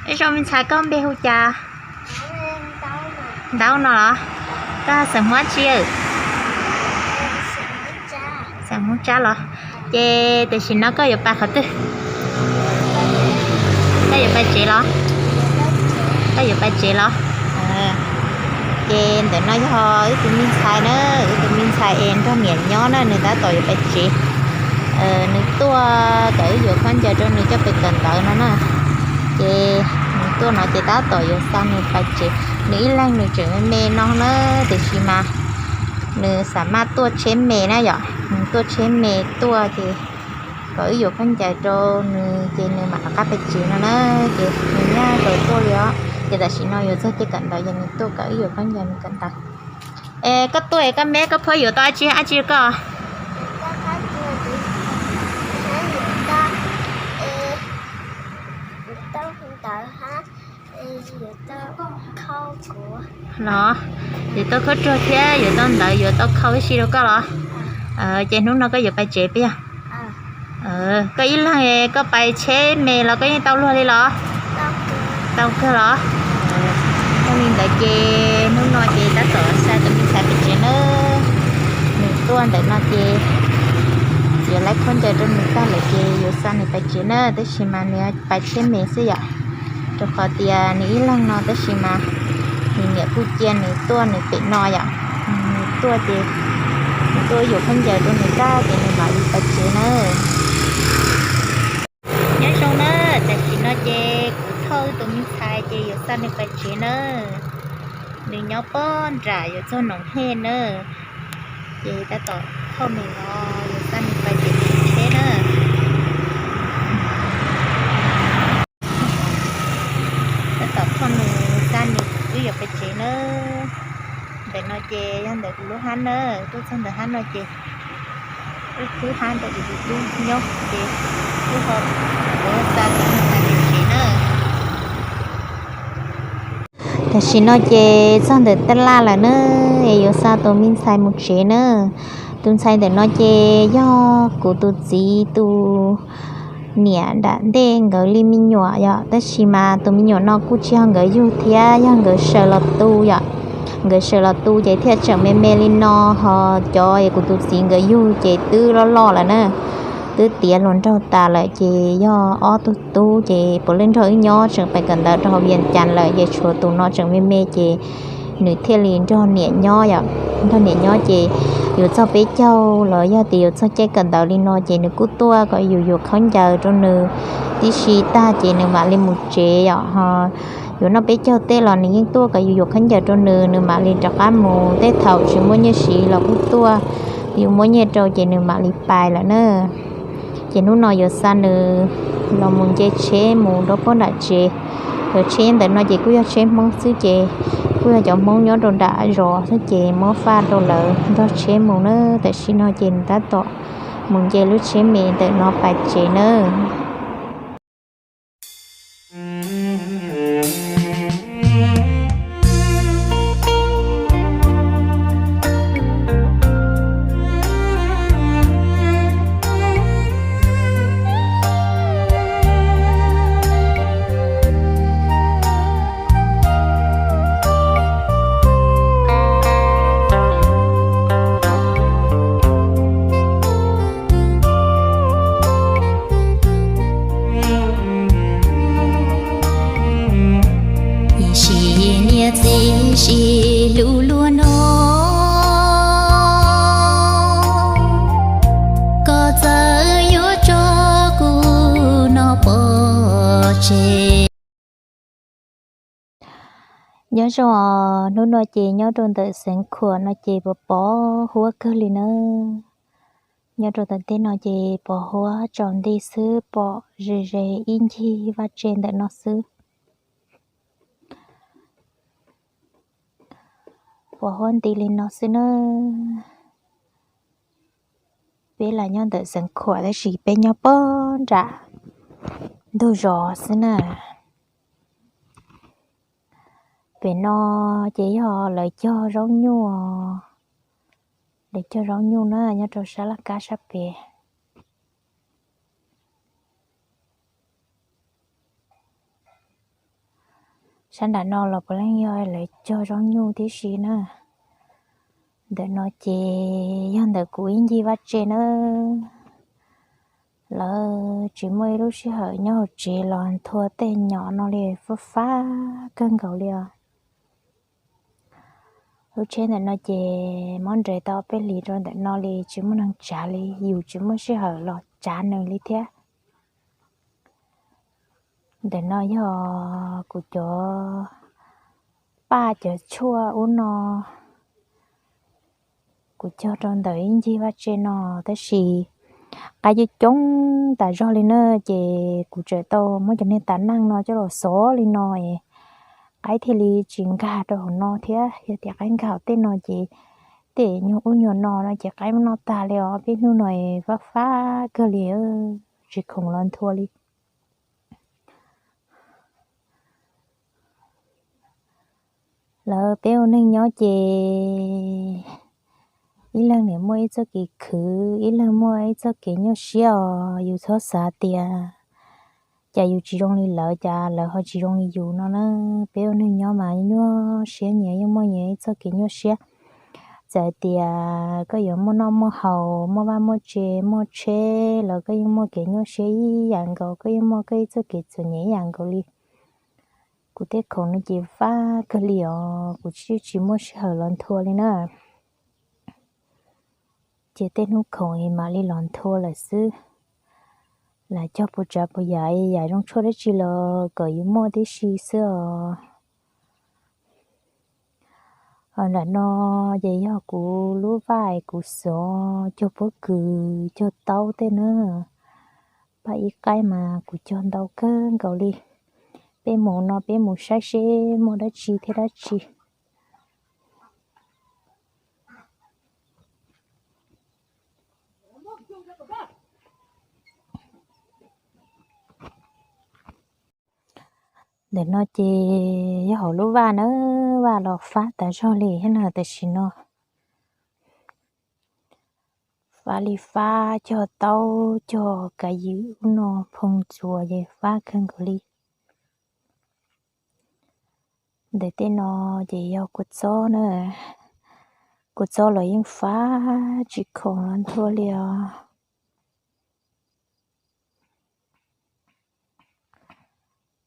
Ib zoo me ntxhais, koj npe hu cas? Ntaub no los? Koj xeem Hmoob tsi? Xeem Hmoob Tsab los? Ces tam sim no koj yuav pais qhov twg? Koj yuav pais tsev los? Koj yuav pais tsev los? Ces ntawm no yog wb tus me ntxhais na, wb tus me ntxhais es nrog niam nyob na, nws tab tom yuav pais tsev. Nws tuaj kom wb yuav khaub ncaws rau nws coj pais kawm ntawv no na. Ces nws tuaj no ces tab tom yuav xa nws pais tsev. Nws ib leeg nws tseem me me no na, tiam sis mas nws xam maj tuaj tsheb me na yom, nws tuaj tsheb me tuaj ces kom wb yuav khaub ncaws rau nws ces nws mam rov qab pais tsev no na. Ces nws nyaj tau tuaj li os, ces tam sim no yuav txog caij kawm ntawv ces nws tuaj kom wb yuav khaub ncaws nws kawm ntawv. Es koj tuaj es koj me koj phob yuav tau dab tsi, dab tsi koj? Los, yuav tau khaub ruag thiab yuav tau ntawv yuav tau khau ib si rau koj los? Ces hnub no koj yuav pais tsev puas yog? Koj ib leeg koj pais tsheb me los koj yeej tau luag li los? Tau kawg los? Yog li ntawd ces hnub no ces tab tom xa tus me ntxhais pais tsev na. Nws tuaj ntawm no ces yuav laib khaub ncaws rau nws tag lawm ces yuav xa nws pais tsev na, tab sis mas nws pais tsheb me xwb yom. Rau qhov tias nws ib leeg no tab sis mas nws niam kuj cia nws tuaj nws pem no yom. Nws tuaj ces nws tuaj yuav khaub ncaws rau nws tag ces nws mam li pais tsev na. Nyob zoo na, tam sim no ces kuv thauj tus me ntxhais ces yuav xa nws pais tsev na. Nws nyob pob nram yuav txog Noom Hej na. Ces tab tom thauj nws no, yuav xa nws pais tsev tsheb na. Tab tom thauj nws xa nws wb yuav pais tsev na. Ntawm no ces yog ntawm kuv lub hab na, tuaj txog ntawm hab no ces wb khwb hab ntawm kuv tus tub nyob ces wb ho yuav xa tus me ntxhais pais tsev na. Tam sim no ces txog ntawm taj laj lawm na, es yuav xa tus me ntxhais mus tsev na. Tus ntxhais ntawm no ces yog kuv tus txiv tus niam nram ntej nkawd li me nyuam yom, tab sis mas tus me nyuam no kuj tsis yog nkawd yug thiab, yog nkawd sawv los tu yom. Nkawd sawv los tu ces thiaj tseem me me li no, ho cov es kuv tus txiv nkawd yug ces twb loj loj lawm na, twb tiav hluas nraug tas lawm ces yog ob tug tub ces puav leej nrog wb nyob, tseem pais kawm ntawv rau hauv Vias Cas lawm ces tshuav tus no tseem me me ces nws thiaj li nrog niam nyob yom. Nrog niam nyob ces yuav txog peb caug los yog tias yuav txog caij kawm ntawv li no ces nws kuj tuaj kom yus yuav khaub ncaws rau nws tib si tag ces nws mam li mus tsev yom. Ho yuav noj peb caug tej los nws yeej tuaj kom yus yuav khaub ncaws rau nws, nws mam li rov qab mus. Tej thaum tsis muaj nyiaj siv los kuj tuaj, yus muab nyiaj rau ces nws mam li pais lawm na. Ces hnub no yuav xa nws los mus nce tsheb mus rau pem nram tsev. Cov tsheb ntawm no ces kuj yog tsheb Hmoob xwb ces kuj yog cov Hmoob nyob rau nram zos xwb ces muab faj rau lawv nrog tsheb mus na. Tam sim no ces nws tab tom mus nce lub tsheb me ntawm no pais tsev na. Ib sim niam txiv sib hlub luag no, koj txawm yuav tso kuv noj pov tseg. Nyob zoo os, hnub no ces nyob rau ntawm Xeev Khuam no ces pos pos huab kawg li na. Nyob rau ntawm tej no ces pos huab tsaus nti xwb, pom ze ze ib ncig vaj tse ntawm no xwb. Pos huab nti li no xwb na. Peb lam nyob ntawm Xeev Khuam tab sis peb nyob pob nram ntug zos xwb na. Pem no ces yog lawv cog zaub nyuj, lawv cog zaub nyuj na nyob rau sab laj kab sab pem. Sab nram no los puav leej yog lawv cog zaub nyuj tib si na. Ntawm no ces yog ntawm kuv ib ncig vaj tse na. Lawv tsis muaj ib lub sij hawm nyob hauv tsev los nthua tej nyom no li, fab fab kawg nkaus li os. Lub tsheb ntawm no ces muab nres tau peb hlis rau ntawm no li, tsis muaj neeg tsav li, yus tsis muaj sij hawm los tsav nws li thiab. Ntawm no yog kuv cov paj cov tshuaj ub no, kuv cog rau ntawm ib ncig vaj tse no, tab sis qaib coob coob tas zog li na, ces kuv tseem tau muab cov niag tas neej no coj los xov li no es qaib thiaj li tsis nkag rau hauv no thiab. Yog tias qaib nkag hauv tej no ces tej nyuag ub nyuag no no ces qaib muab noj tag li os. Peb hnub no es fab fab kawg li, tsis khoom los nthua li. Lawv peb ua neej nyob ces ib leeg nim muaj ib txoj kev khwv, ib leeg muaj ib txoj kev nyuaj siab os. Yus txhob xav tias cas yus tsis zoo li lawv, cas lawv ho tsis zoo li yus no na. Peb ua neeg nyob mas nyuaj siab nyias yeej muaj nyias ib txoj kev nyuaj siab. Txawm hais tias koj yuav muaj noj muaj haus, muaj vaj muaj tse, muaj tsheb los koj yeej muaj kev nyuaj siab ib yam nkaus, koj yeej muaj koj ib txoj kev txom nyem ib yam nkaus li. Kuv tej khoom no ces fab kawg li os, kuv tsis, tsis muaj sij hawm los nthua li na. Ces tej hnub khoom es mam li los nthua lawm xwb. Lam cog puas tsav puas yam, yam zoo tshuaj dab tsi los kom yus muaj tib si xwb os. Ho nram no ces yog kuv lub vaj es kuv xov cog pob kws cog taub tej na. Paj ib qaib mas kuv cog ntau kawg nkaus li. Peb mus no peb mus saib seb muaj dab tsi thiab dab tsi. Ntawm no ces yog hauv lub vaj na, vaj los fab tas zog li thiab na tam sim no. Fab li fab, cog taub cog kav ywm ub no phoo ntxuas ces fab kawg nkaus li. Ntawm tej no ces yog kua txob na, kua txob los yeej fab tsis khoom los nthua li os.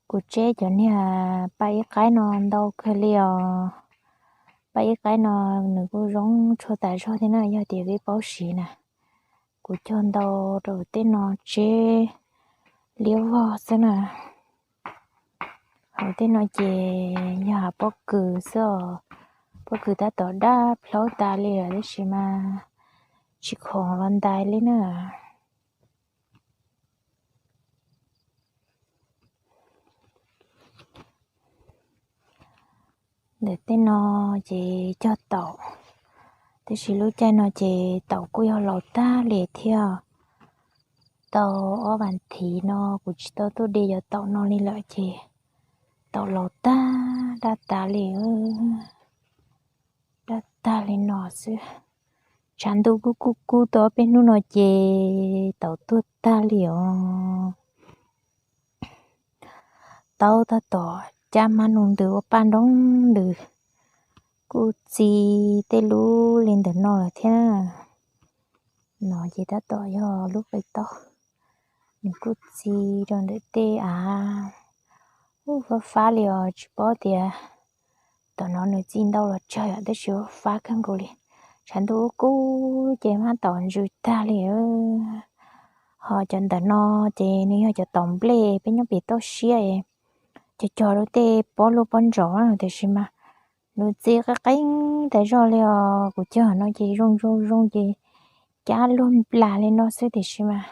Kuv tseb cov niag paj ib qaib no ntau kawg li os. Paj ib qaib no nws kuj zoo tshuaj tas zog thiab na, yog tias peb paub siv na. Kuv cog ntau rau tej no tseb liab vog xwb na. Hauv tej no ces yog pob kws xwb os. Pob kws tab tom dab plaub tas li lawm tab sis mas tsis khoom los ntais li na. Ntawm tej no ces cog taum, tab sis lub caij no ces taum kuj yog laus tag li thiab. Tau ob vas thiv no kuv tsis tau tuaj de cov taum no li lawm ces taum laus tag dab tas li, dab tag li no xwb. Tshav ntuj kuj kub kub tau ob peb hnub no ces taum tuag tag li os. Taub tab tom cab mab nug ntws ua paj nroo ntws, kuj txi tej lub li ntawm no lawm thiab. No ces tab tom yog lub qe taub, nws kuj txi rau ntawm tej av. Ub, fab fab li os, tsis paub tias tom no nws txi ntau los tsawg yom, tab sis fab kawg nkaus li. Tshav ntuj ub kub ces mab taum ntsws tag li. Ho cov ntawm no ces nws yog cov taum nplej peb nyob pem toj siab, cog cog rau tej pob luaj pob ntsaum, tiam sis mas nws txi qeeb qeeb tas zog li os. Kuv cog no ces zoo zoo zoo ces cab luag nplas li no xwb, tiam sis mas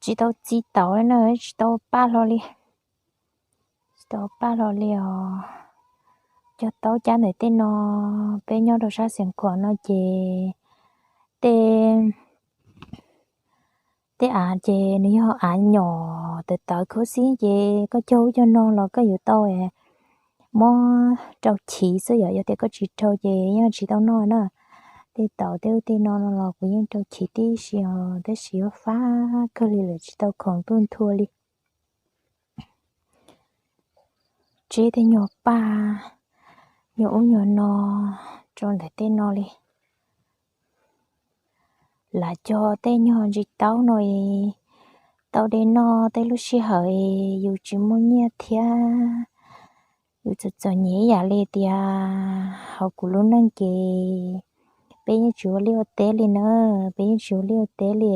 tsis tau txi taum li na, tsis tau paj hlo li. Tsis tau paj hlo li os. Cog taub cab ntawm tej no, peb nyob rau sab Xeev Khuam no ces tej, tej av ces nws yog av nyom tawv tawv khuv xim ces koj cog ub cog no los koj yuav tau muab rau chiv xwb yom, yog tias koj tsis rau ces yeej tsis tau noj na. Tej taum tej ub tej no no los kuv yeej rau chiv tib si os, tab sis yuav fab kawg li lawm tsis tau khoom tuaj nthua li. tseb tej nyuag paj, nyuag ub nyuag no rau ntawm tej no li. Lam cog tej nyuag ntsis taub no es tau de noj tej lub sij hawm es yus tsis muaj nyiaj thiab. Yus txom txom nyem ib yam li tias hauv kuv lub neej ces peb yeej tsis ua liaj ua teb li na, peb yeej tsis ua liaj ua teb li,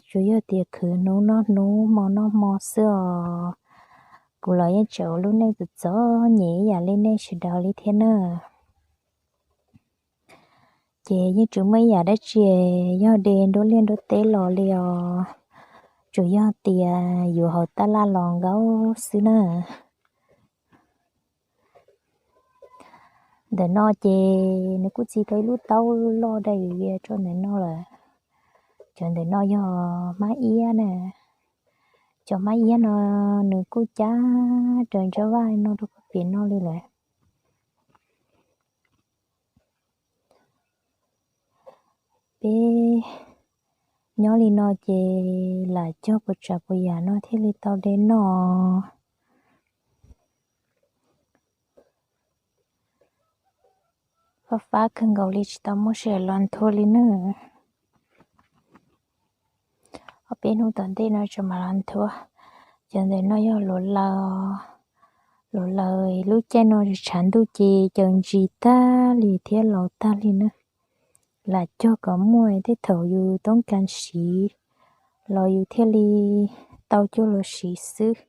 tsuas yog tias khwv hnub noj hnub hmo noj hmo xwb os. Kuv los yeej tseem ua lub neej txom txom nyem ib yam li nej sawv daws li thiab na. Ces yeej tsis muaj ib yam dab tsi yog de nruab liaj nruab teb los li os, tsuas yog tias yuav hauv tab laj los nkaus xwb na. Ntawm no ces nws kuj txi tau ib lub taub loj dai vias rau ntawm no lawm. Cov ntawm no yog hmab iab na. Cov hmab iab no nws kuj cab raws ntsab vaj no rau puag pem no li lawm. Peb nyob li no ces lam cog puas tsav puas yam no thiaj li tau de noj. Fab fab kawg nkaus li tsis tau muaj sij hawm los nthua li na. Ob peb hnub tom ntej no tseem mam los nthua. Cov ntawm no yog luav laws, luav laws lub caij no tshav ntuj ces cov ntsis tag li thiab laus tag li na. Lam cog kom muaj tej thaum yus toob kas siv los yus thiaj li tau coj los siv xwb.